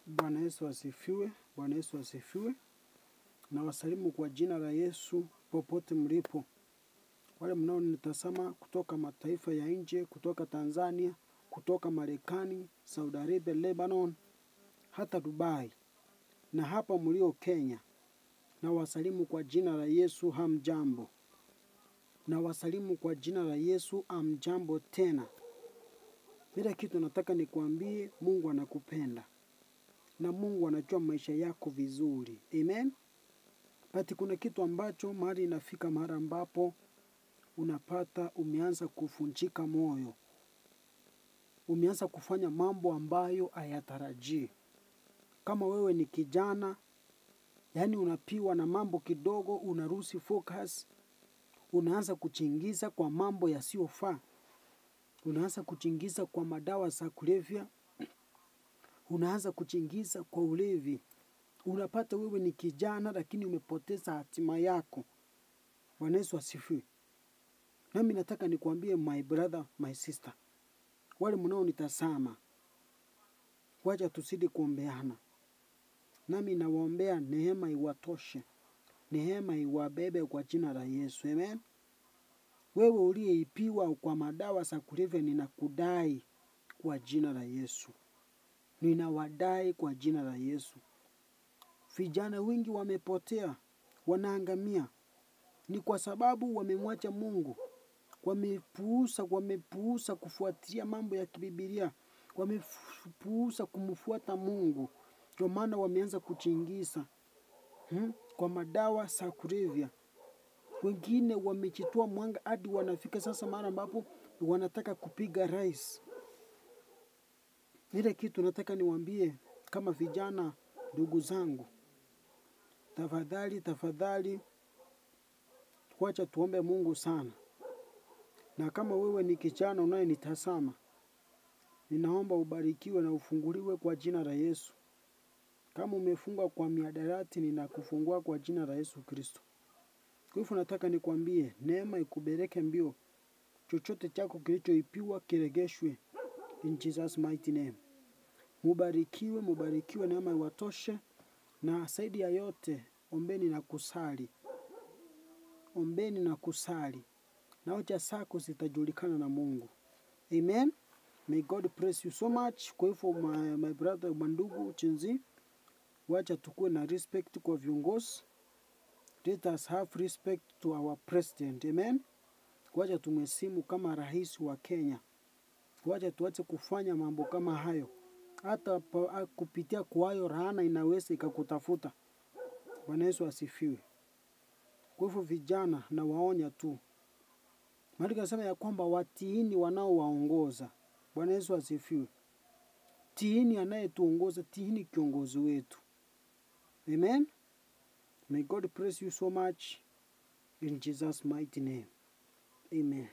Bwana Yesu asifiwe. Bwana Yesu asifiwe. Na wasalimu kwa jina la Yesu popote mlipo. Wale mnaonitazama kutoka mataifa ya nje, kutoka Tanzania, kutoka Marekani, Saudi Arabia, Lebanon, hata Dubai, na hapa mlio Kenya, na wasalimu kwa jina la Yesu, hamjambo. Na wasalimu kwa jina la Yesu, hamjambo tena. Bila kitu nataka nikuambie, Mungu anakupenda na Mungu anajua maisha yako vizuri. Amen. But kuna kitu ambacho mahali inafika mahali ambapo unapata umeanza kufunjika moyo. Umeanza kufanya mambo ambayo hayatarajii. Kama wewe ni kijana, yani unapiwa na mambo kidogo, unarusi focus, unaanza kuchingiza kwa mambo yasiyofaa. Unaanza kuchingiza kwa madawa za kulevya. Unaanza kuchingiza kwa ulevi. Unapata wewe ni kijana lakini umepoteza hatima yako. Bwana Yesu asifiwe. Nami nataka nikuambie my brother, my sister, wale mnaonitazama, wacha tuzidi kuombeana. Nami nawaombea neema iwatoshe, neema iwabebe kwa jina la Yesu. Amen. Wewe uliyeipiwa kwa madawa za kulevya, ninakudai kwa jina la Yesu. Ninawadai kwa jina la Yesu. Vijana wengi wamepotea, wanaangamia. Ni kwa sababu wamemwacha Mungu. Wamepuusa kufuatilia mambo ya kibibilia. Wamepuusa kumfuata Mungu. Ndio maana wameanza kuchingiza kwa madawa za kulevya. Wengine wamejitoa mwanga hadi wanafika sasa mara ambapo wanataka kupiga rais. Ile kitu nataka niwaambie kama vijana ndugu zangu, tafadhali, tafadhali, wacha tuombe Mungu sana. Na kama wewe ni kijana unayenitazama, ninaomba ubarikiwe na ufunguliwe kwa jina la Yesu. Kama umefungwa kwa mihadarati, ninakufungua kwa jina la Yesu Kristo. Kwa hivyo nataka nikwambie, neema ikubereke mbio. Chochote chako kilichoipiwa kiregeshwe in Jesus mighty name. Mubarikiwe, mubarikiwe, neema iwatoshe. Na zaidi ya yote, ombeni na kusali. Ombeni na kusali. Na hoja zako zitajulikana na Mungu. Amen. May God bless you so much. Kwa hivyo my brother, mandugu, chinzi, wacha tukue na respect kwa viongozi. Let us have respect to our president. Amen. Wacha tumheshimu kama rais wa Kenya. Wacha tuache kufanya mambo kama hayo. Hata kupitia kwa hayo laana inaweza ikakutafuta. Bwana Yesu asifiwe. Kwa hivyo vijana na waonya tu. Maandiko yanasema ya kwamba watiini wanaowaongoza. Bwana Yesu asifiwe. Tiini anayetuongoza, tiini kiongozi wetu. Amen. May God bless you so much in Jesus mighty name. Amen.